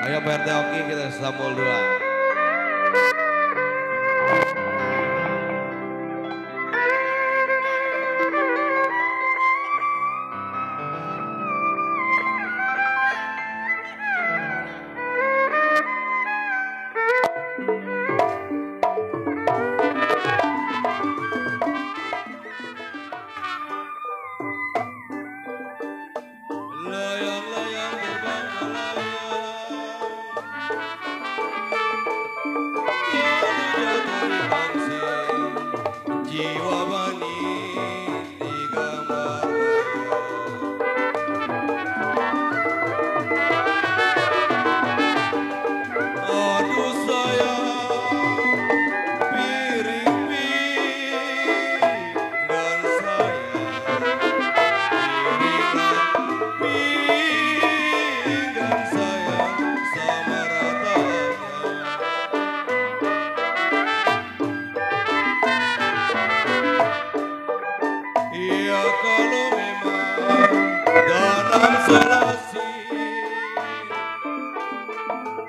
Ayo Pak RT oke kita sambal dua. Layang-layang terbang melayang, jiwa bani digambar. Aduh sayang, piring-pinggan sayang, sama ratanya. Iya kalau memang dalam selasi,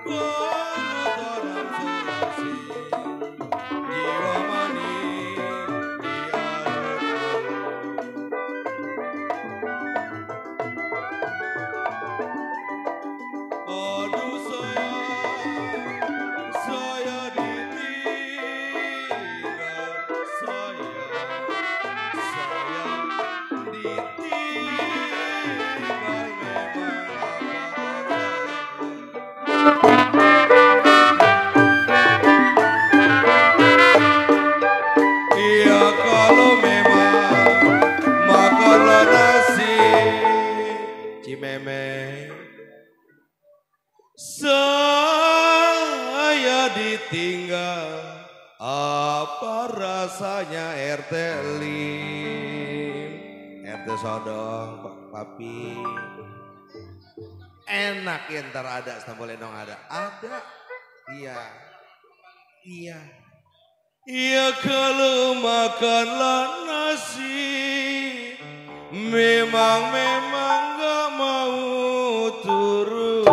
kalau dalam selasi, jiwa mani aduh saya ditinggal, saya ditinggal memang iya kalau memang makanlah nasi Cimeme. Saya ditinggal, apa rasanya RT Lim? RT Sodong, Pak Papi. Enak ya ntar ada, Stambol Endong ada. Ada, iya. Iya. Iya kalau makanlah nasi, memang gak mau turun.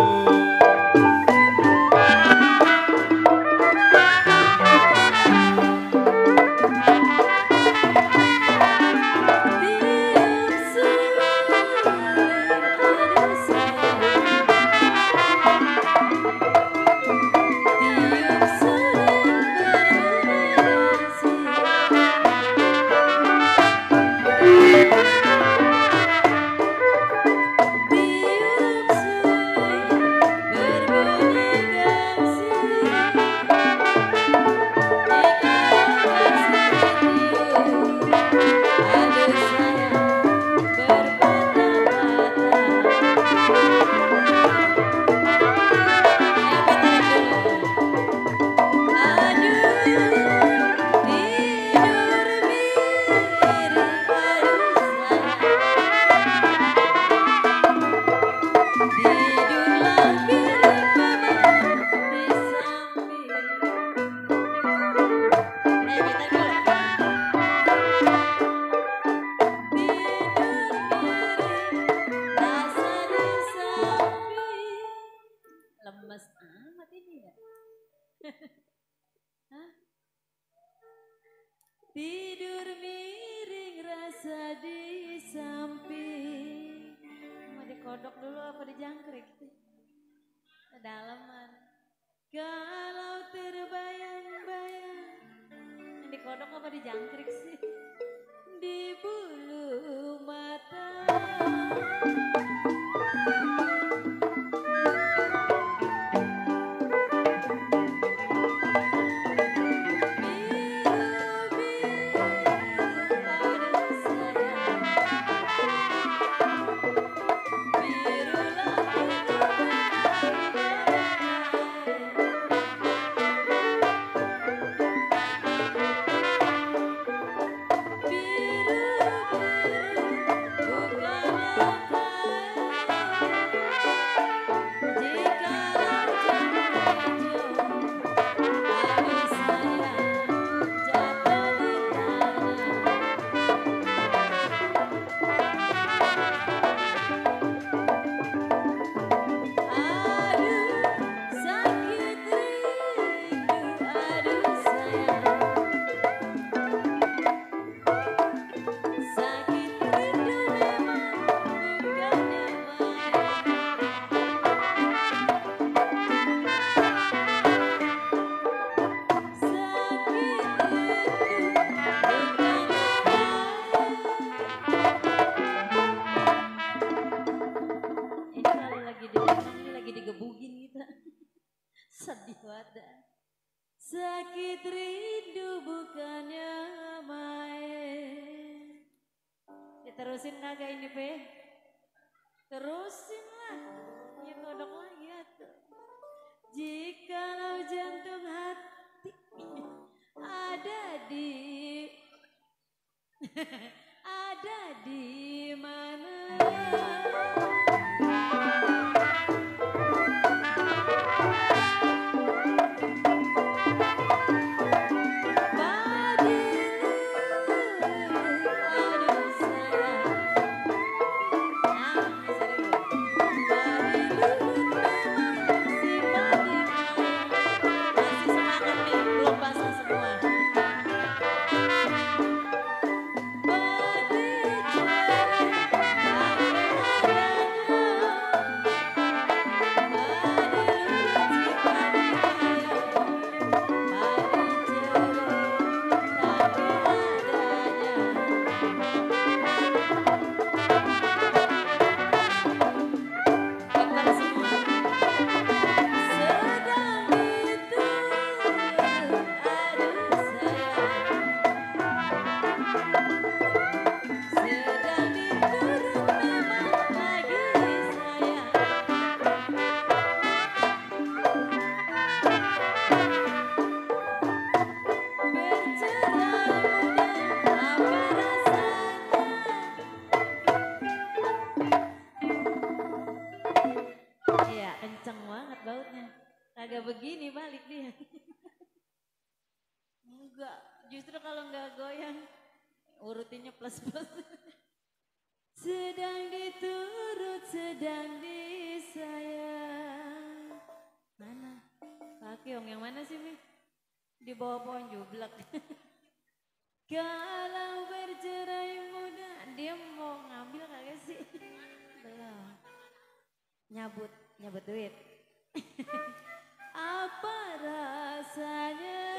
Lemes amat ini ya. Hah? Tidur miring rasa di samping. Mau dikodok dulu apa dijangkrik? Kedalaman. Kalau terbayang-bayang. Yang dikodok apa dijangkrik sih? Di bulu mata. Biru-biru bukan Sedih wadah. Sakit rindu bukannya main. Diterusin kagak ini Pe? Terusin lah. Ya kodok lagi atuh. Jikalau jantung hati ada di ada di mana? Kenceng banget bautnya. Agak begini balik dia. Enggak, justru kalau enggak goyang urutinnya plus-plus. Sedang diturut, sedang disayang. Mana? Pak Kyong yang mana sih Mi? Di bawah pohon jublak. Kalau bercerai muda, dia mau ngambil kagak sih? Belum. Nyabut duit. Apa rasanya?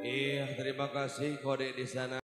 Iya, terima kasih kode di sana.